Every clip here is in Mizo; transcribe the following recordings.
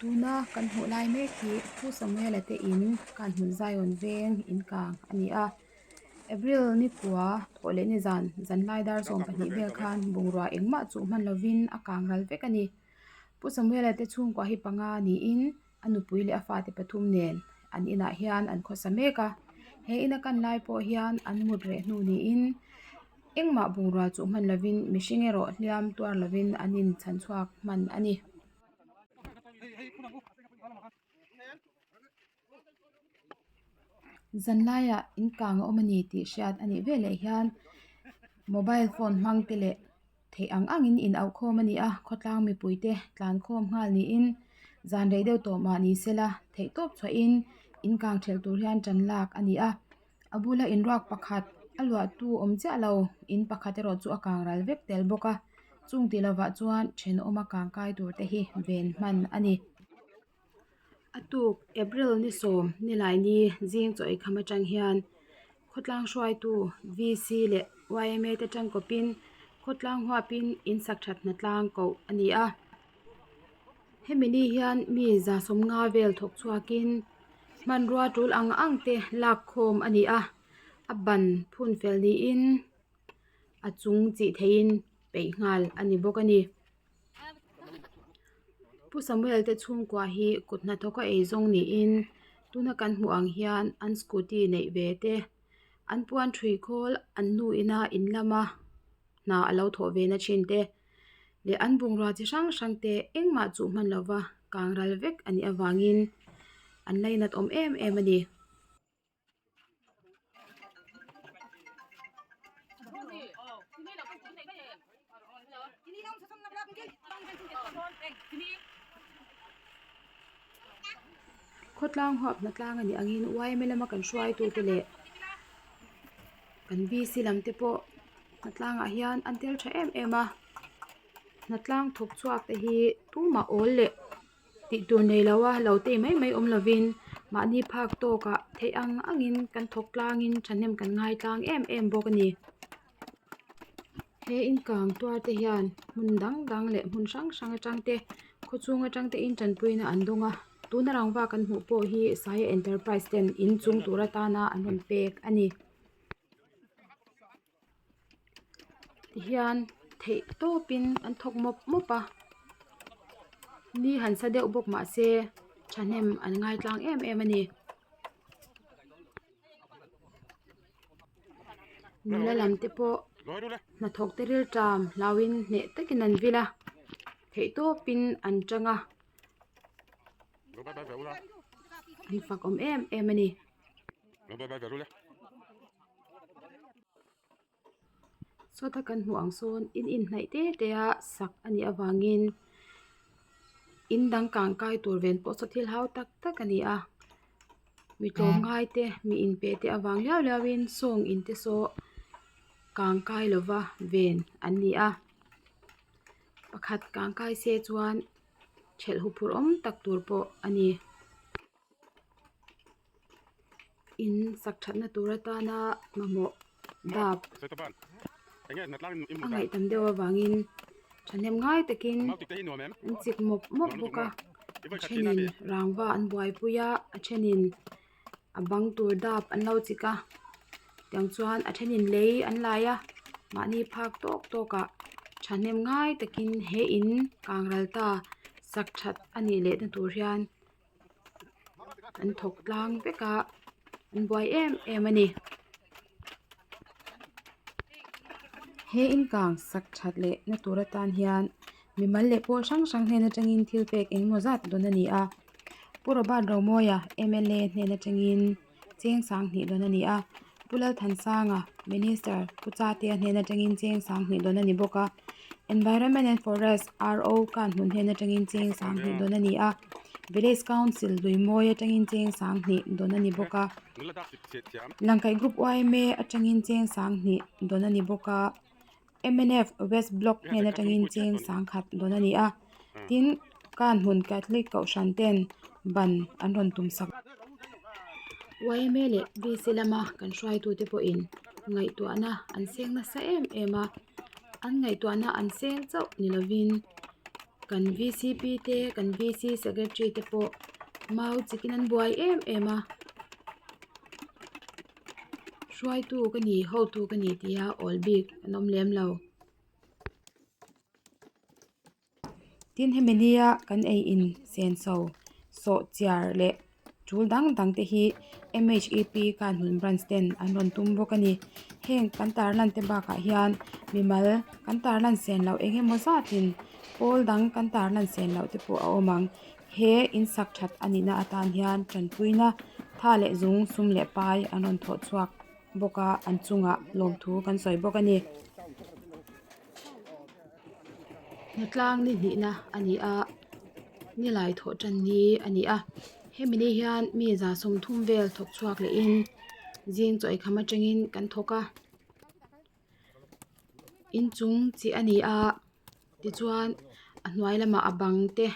Tuna kan hmuh lai mek hi Pu Samuela te in Kanhmun Zion veng in kang a ni a. April ni kua thawh leh ni zan zanlai dar 12 vel khan bungrua engmah chuh hman lovin a kang ral vek a ni. Pu Samuela te chhungkua hi panga niin a nupui leh a fate pathum nen an inah hian an khawsa mek a. He ina kan lai pawh hian an mut reh hnu niin engmah bungrua chuh hman lovin mihring erawh hliam tuar lovin an inchhan chhuak hman a ni. Zanlaiah in kang a awm a ni tih hriat a nih veleh hian mobile phone hmang te leh theih ang angin in auh khawm a ni a khawtlang mipui te tlan khawm nghal niin zan rei deuh tawh mah ni sela theih tawp chhuahin in kang thelh tur hian tan lak a ni a. A bula inruak pakhat a luahtu awm chiah lo in pakhat erawh chu a kang ral vek tel bawk a chung tih lovah chuan thenawma kang kai tur te hi ven hman a ni. A tuk April ni sawm nilai ni zing chaw eikham atang hian khawtlang hruaitu V_C leh Y_M_A te tangkawpin khawtlang huapin in sak that hna tlang koh a ni a hemi ni hian mi 150 vel thawk chhuakin. Hmanrua tul ang ang te lak khawm a ni a a ban phun fel niin a chung chih theihin peih nghal a ni bawk a ni. Pu Samuel te chhungkua hi kut hnathawk a eizawng niin tuna kan hmuh ang hian an scooty neih ve te an puan ṭhui khawl an nu ina in lama hna a lo thawh ve na ṭhin te. Leh an bungrua chi hrang hrang te engmah chuh hman lova kang ral vek a nih avangin an lainat awm em em a ni. Khawtlang huap hna tlang a nih angin yma lama kan hruaitute leh kan VC lam te pawh hnatlangah hian an tel tha em em a hnatlang thawk chhuak te hi tumah awl leh tih tur nei lo a lo tei mai mai awm lovin mahni phak tawkah theih ang angin kan thawk tlangin thahnem kan ngai tlang em em bawk a ni. He inkang tuar te hian hmun dang dang leh hmun hrang hrang atang te khaw chhung atang te in tanpuina an dawng a tuna rangva kan hmuh pawh hi Saia enterprise ten inchung tur atana an rawn pek a ni. Tihian theih tawpin an thawk mawp mawp a ni han sa deuh bawk mah se thahnem an ngai tlang em em a ni. Nula lam te pawh hnathawk te rilṭam hlauhin hneh takin an vil a theih tawpin an tang a an fak awm em em a ni. Sawta kan hmuh ang sawn in inhnaih te te a sak a nih avangin in dang kang kai tur ven pawh saw thil hau tak tak a ni a mi tlawmngai te mi inpe te avang liau liau in sawng in te saw kang kai lova ven an ni a pakhat kang kai se chuan thelh huphurh awm tak tur pawh a ni. In sak thatna tur atana mamawh dap a ngaihtam deuh avangin thahnem ngai takin an chik mawp mawp bawk a a thenin rangva an buaipui a a thenin a bang tur dap an lo chik a tiang chuan a thenin lei an lai a mahni phak tawk tawk ah thahnem ngai takin he in kang ral ta sak that a nih leh na tur hian. An thawk tlang vek a an buai em em a ni. He inkang sak that leh na tur atan hian mimal leh pawl hrang hrang hnen atangin thil pek engemaw zat dawn a ni a. Pu Robert Romawia mla hnen atangin cheng 2000 dawn a ni a. Pu Lalthansanga Minister Pu Chatea hnen atangin cheng 2000 dawn a ni bawk a. Environment and Forest R_O Kanhmun hnen atangin cheng 2000 dawn a ni a. Village Council Luimawi atangin cheng 2000 dawn a ni bawk a. Langkaih Group Y_M_A atangin cheng 2000 dawn a ni bawk a. Mnf West Block hnen atangin cheng 10,000 dawn a ni a. Tin, Kanhmun Catholic Kohhran ten ban an rawn tum sak. Yma leh VC lama kan hruaitute pawhin ngaihtuahna an seng nasa em em a, an ngaihtuahna an seng chauh ni lovin. Kan vcp te kan vc secretary te pawh mau chikin an buai em em a hruaitu ka ni hotu ka ni tia awl bik an awm lem lo. Tin hemi nia kan ei in senso sawh chiar leh tul dang dang te hi M H E P Kanhmun branch ten an rawn tum bawk a ni. Heng kan tarlan te bakah hian mimal kan tarlan sen loh eng emaw zatin pawl dang kan tarlan sen loh te pawh a awm ang. He in sak that a nihna atan hian tanpuina tha leh zung sum leh pai an rawn thawh chhuak bawk a an chungah lawmthu kan sawi bawk a ni. Hnatlang ni hnihna a ni a nilai thawh tan ni a ni a hemi ni hian mi 30 vel thawk chhuak leh in zing chaw eikham atangin kan thawk a inchung chi a ni a tichuan a hnuai lamah a bang te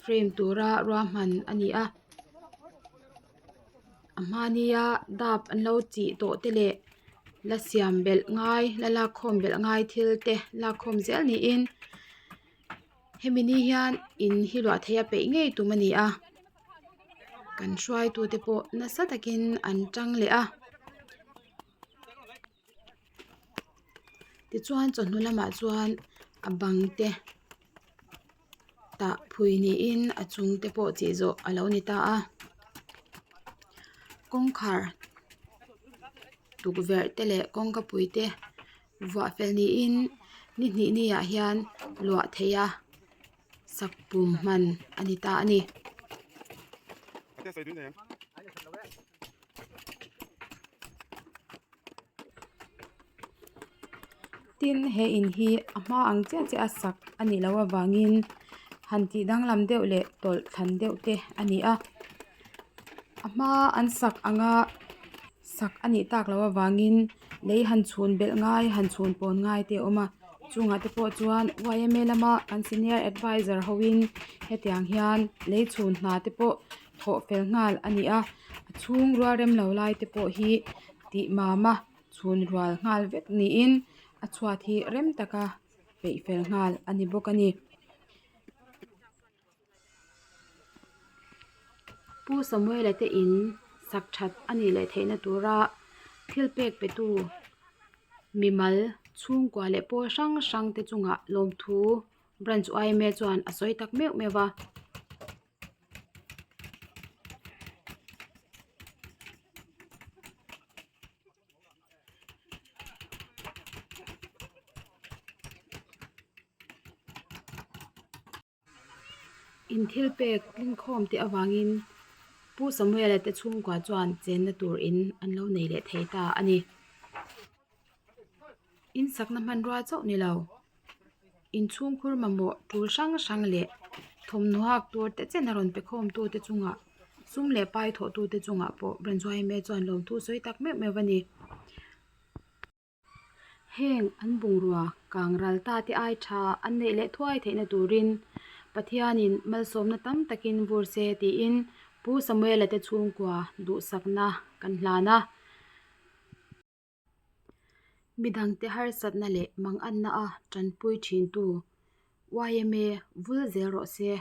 frame tura ruahman a ni a a hmania dap an lo chih tawh te leh la siam belh ngai la lakkhawm belh ngai thil te lakkhawm zel niin hemi ni hian in hi luah theih a peih ngei tum a ni a kan hruaitu te pawh nasa takin an tang leh a. Tichuan chawhnu lamah chuan a bang te tah phui niin a chung te pawh chih zawh a lo ni ta a kawngkhar tukverh te leh kawngka pui te vuah fel niin ni hnih ni ah hian luah theih a sak pum hman a ni ta a ni. Tin he in hi a hma ang chiah chiah a sak a nih loh avangin han tih danglam deuh leh tawlh thlan deuh te a ni a a hma an sak anga sak a nih tak loh avangin lei han chhun belh ngai han chhun pawn ngai te a awm a chungah te pawh chuan yma lama kan senior advisor ho in hetiang hian lei chhun hna te pawh thawh fel nghal a ni a a chhung rual rem lo lai te pawh hi tih mam a chhun rual nghal vek niin a chhuat hi rem taka peih fel nghal a ni bawk a ni. Pu Samuela te in sak that a nih leh theihna tura thil pek pe tu mimal chhungkua leh pawl hrang hrang te chungah lawmthu branch yma chuan a sawi tak meuh meuh va. In thil pek tlingkhawm te avangin Pu Samuela te chhungkua chuan chenna tur in an lo nei leh thei ta a ni. In sakna hmanrua chauh ni lo. Inchhungkhur mamawh tul hrang hrang leh thawmhnaw hak tur te chen a rawn pe khawm tu te chungah sum leh pai thawh tu te chungah pawh Branch yma chuan lawmthu sawi tak meuh meuh a ni. Heng an bungrua kang ral ta te ai tha an neih leh thuai theihna turin Pathianin malsawmna tam takin vur se tiin Pu Samuela te chhungkua duhsakna kan hlan a. Midangte harsatna leh manganna a tanpui thintu yma vul zel rawh se.